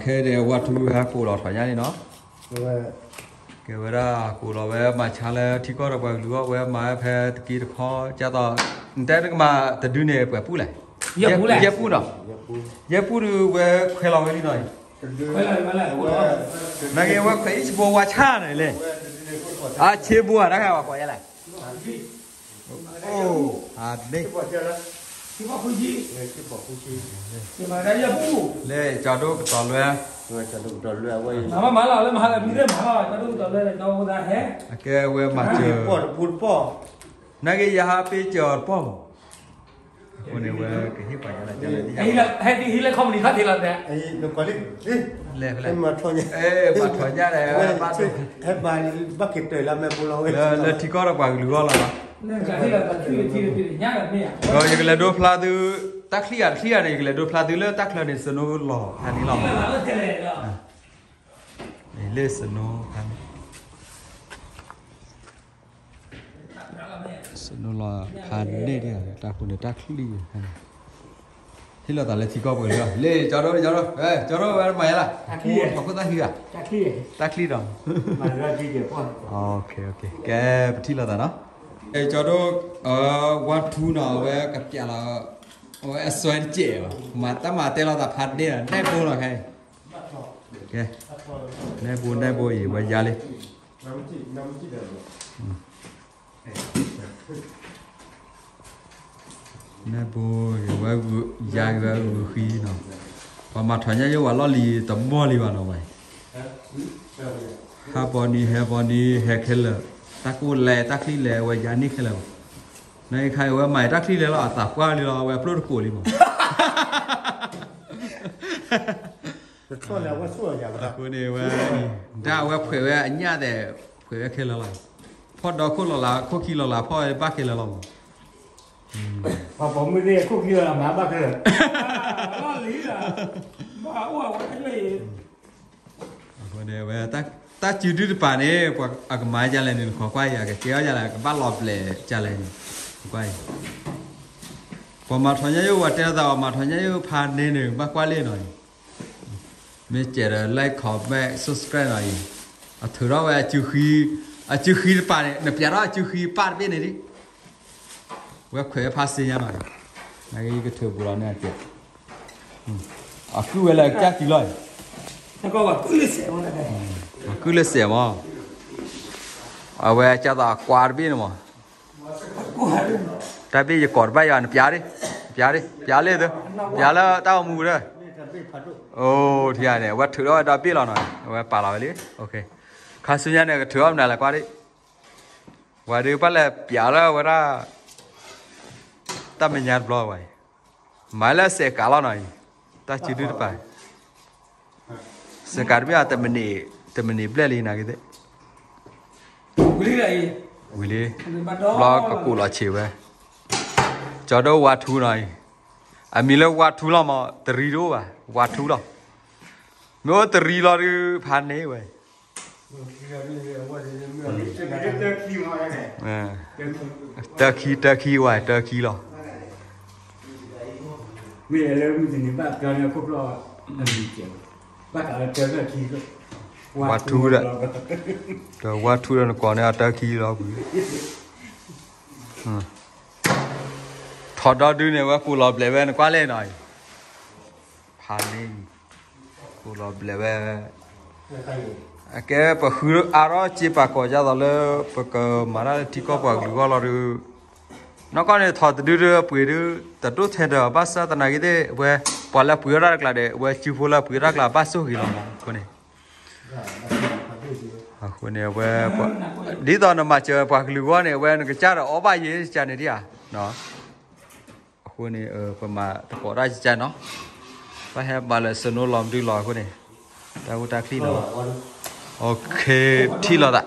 ခဲဒီးဝါထူဟဲကိးလီၤထီၣ်ညါန့ၣ်နီၤ, ကဲဝဲဒၣ်ကိးလီၤဝဲမၤဆါလၢထံကီၢ်ဒီးပှၤကလုာ်အဂီၢ် ဝဲမၤဝဲဖဲတက့တခီ ကၢ်သိး နတဲနကမၤတဒုန့ၣ် ပှဲၤပူၣ်လဲၣ်, ယဲၢ်ပူၣ်လဲၣ်, ယဲၢ်ပူၣ်နီၤ, ယဲၢ်ပူၣ်ဒုးဝဲခွဲးလီၤဝဲလံနီၤ, နာ်က့ဝဲခွဲးအံၤစဘိဝါဆါန့ၣ်လဲၣ်, အဆ့ဘိဧါ တၢ်ခါဝဲကိးယဲလဲၣ် အိၣ် အန့ၣ် လဲၣ်ကၠီဒိၣ်ကတီၤလွဲ, အကဲဝဲမၤစၢၤ, နာ်က့ယဟးပ့ၤစၢၤအီၤတပီၢ်မး, အဃိန့ၣ်ဝဲကဟ့ၣ်ပှၤညါလၢ ဟဲဟံးလၢ company ခီၣ်ထံးလီၤတဲ, လဲၣ်ဖဲလဲၣ်, မၤထီၣ်ညါဒီး ဘၣ်ကတၢၢ်လၢမဲာ်ဘိလီၤဝဲ လၢထံကီၢ်ဒီးပှၤကလုာ်အဂီၢ်လီၤ, ဒီးယကလဲၤဒိဖျါသု, တၢ်ချံဂၤတချံဂၤန့ၣ် ယကလဲၤဒိဖျါသုလၢတၢ်ချၢန့ၣ် စနိလီၤဖးန့ၣ်လီၤ, လၢစနိဖးန့ၣ်, စနိလီၤဖးန့ၣ်, တၢ်ဃိန့ၣ်တၢ်ချံဂၤန့ၣ် ဟ့ၣ်လီၤသးလၢထံကီၢ်ပှဲၤလၢ လ့ၣ်ကၠီဒိၣ် ကၠီဒိၣ်, ကၠီဒိၣ်ဝဲမၤယဲလၢ ထီၣ်ခိၣ်သၣ်ဃံဂၤ, တၢ်ချံဒီး, ကဲပထံၣ်လိာ်သးနီၤ, ကၠီဒိၣ်, ဝါထူနီၤ အဝဲကပျးလီၤ, အဝဲအစွဲတစဲးဘၣ်, မၤတၢ်မၤတဲလီၤသးဖးန့ၣ်ဒီး နဲၣ်ဘိလီၤခဲ, ကဲ, နဲၣ်ဘိနဲၣ်ဘိအံၤ ဝဲယါလံ နဲၣ်ဘိ, ဝဲယါဝဲဂုာ်ဃံနီၤ, ပှၤမၤထီၣ်ညါယိၣ်ဝဲလီၢ်လံၤတမီၢ်လံဘၣ်နီၤဝဲ, ဟဲဘီနံၤ ဟဲဘီနံၤ ဟဲခဲလၢာ်, တၢ်ကိၢ်လဲၤတၢ်ချံလဲၤ ဝဲယါန့ၢ်ခဲလၢာ်ဘၣ်, နခါအံၤဝဲမၤတၢ်ချံလဲၤလီၤ အသးပှၢ်လံလီၤ အဝဲပျိၢ်တကိးလံမး အဃိန့ၣ်ဝဲ, ဒၣ်ဝဲဖှဲးဝဲအညၣ်သဲး, ဖှဲးဝဲခဲလၢာ်လီၤ, ဖီၣ်ဒီခိၣ်လီၤလး ခိၣ်ခံလီၤလး ဖီၣ်ဝဲဘၣ်ခဲလၢာ်လီၤမး, ပှၤပိာ်မုၣ်သ့ၣ်ခိၣ်ခံလီၤလးမၤဘၣ်ခဲလၢာ်, အဃိန့ၣ်ဝဲ, တၢ်စုဒုတပၤန့ၣ် ပှၤအကမၤဒ်လဲၣ်န့ၣ် နခိးကွၢ်အံၤ အကကဲထီၣ်ဒ်လဲၣ် ကဘၣ်လီၤပျဲၤဒ်လဲၣ်န့ၣ်, ကွၢ်အံၤ, ပှၤမၤထီၣ်ညါယိၣ် ပှၤတဲသး ပှၤမၤထီၣ်ညါယိၣ်ဖးန့ၣ်န့ၣ် ဘၣ်ကွၢ်လံနီၤအံၤ မ့ၢ်စဲးဒီး like, comment, subscribe နီၤအံၤ, အထုးထီၣ်ဝဲအစုဃံ, အစုဃံတပၤန့ၣ် နပျးထီၣ်အစုဃံပၢ်တဘ့ၣ်န့ၣ်ဒံး, ဝဲခွဲးဝဲဖးစ့ညါနီၤ, နကထုးပူၤလီၤန့ၣ်အကဲ, အကုၢ်ဝဲလၢကစၢ်စုလီၤ, အကုၢ်လၢစဲးမး, အဝဲကၢ်သးအကွါတဘ့ၣ်န့ၣ်မး တၢ်ဘ့ၣ်ယကိးတဘၣ်ယၤ နပျးဒံး, ပျးဒံး, ပျးလၢ, ပျးလၢတၢ်အိၣ်မူဒီး, အိၣ်ထံဂၤန့ၣ် အဝဲထုးထီၣ်ဝဲဒီဘ့ၣ်လီၤနီၤ, အဝဲပာ်လီၤဝဲလံ, ခါဆူညါန့ၣ် ကထုးထီၣ်မနုၤလဲၣ်ကွၢ်ဒံး, ဝဲဒုးဘၣ်လဲၤပျးလၢဝဲဒၣ်, တၢ်မဲာ်ညါတဘျီဝဲအံၤ, မၤလၢစဲးကးလီၤနီၤအံၤ, တၢ်စုဒုတပၤ စကးတဘ့ၣ်အတမံးနံးဘျဲၣ်လံနာ်က့သ့ၣ်, ဝံၤလံ, ဘျီကကိးလီၤဆံးဝဲ, ကၠီဒိၣ်ဝါထူနီၤအံၤ, အမံၤလၢဝါထူလီၤမး တရံးတအိၣ်ဘၣ်, ဝါထူလီၤ, မ့ၢ်အိၣ်တရံးလီၤဒုးဖးန့ၢ်ဝဲ တၢခံ, တၢခံဝဲ တၢခံလီၤ, မ့ၢ်လၢမုၢ်တနံၤဘၣ်ကၠီန့ၣ်ခိၣ်ဖျီၣ်, ဝါထူဒီး, ဒီးဝါထူဒီးနကိးန့ၢ်အတၢခံလီၤကွံာ်, ထီၣ်ဒီဒုန့ၣ် ဝဲကိးလီၤဘျဲးဝဲနကွၢ်လဲၣ်နီၤအံၤ, ဖးန့ၢ် ကိးလီၤဘျဲးဝဲ, အကဲပဃုအါထီၣ်စ့ပာ်ကီၤဒ်သိးလၢ ပကမၤတၢ်လၢထံကီၢ်ပှၤကလုာ်အဂီၢ်လီၤဒုး, နီၢ်ကီၢ်န့ၣ် ထီၣ်တဒုဒုးပှ့ၤဒုး, တဒိၣ်ထဲဒီးဘၣ်ဆၣ်သနာ်က့သ့ၣ် အဝဲ, ပှၤလၢပှ့ၤထီၣ်တၢ်တကျါဒီး အဝဲစုဖိလၢပှ့ၤထီၣ်တၢ်တကျါဘၣ်ဆိၣ်ဂ့ၤလီၤမး အဃိန့ၣ်, အဃိန့ၣ်အဝဲ, ဒ်သိးနမၤစၢၤပှၤကလုာ်အဂီၢ်န့ၣ် အဝဲနကစၢ်ဒီးအီၣ်ဘၣ်ယဲၢ်ကစၢ်န့ၣ်ဒံးဧါ အဃိန့ၣ် ပမၤသကိးတၢ်ကကၢ်နီၤ, ဘၣ်ဟဲမၤလၢစနိလီၤမဒုလီၤအဃိန့ၣ်, တၢ်အိၣ်တၢ်ချံလီၤ, ထံၣ်လိာ်သး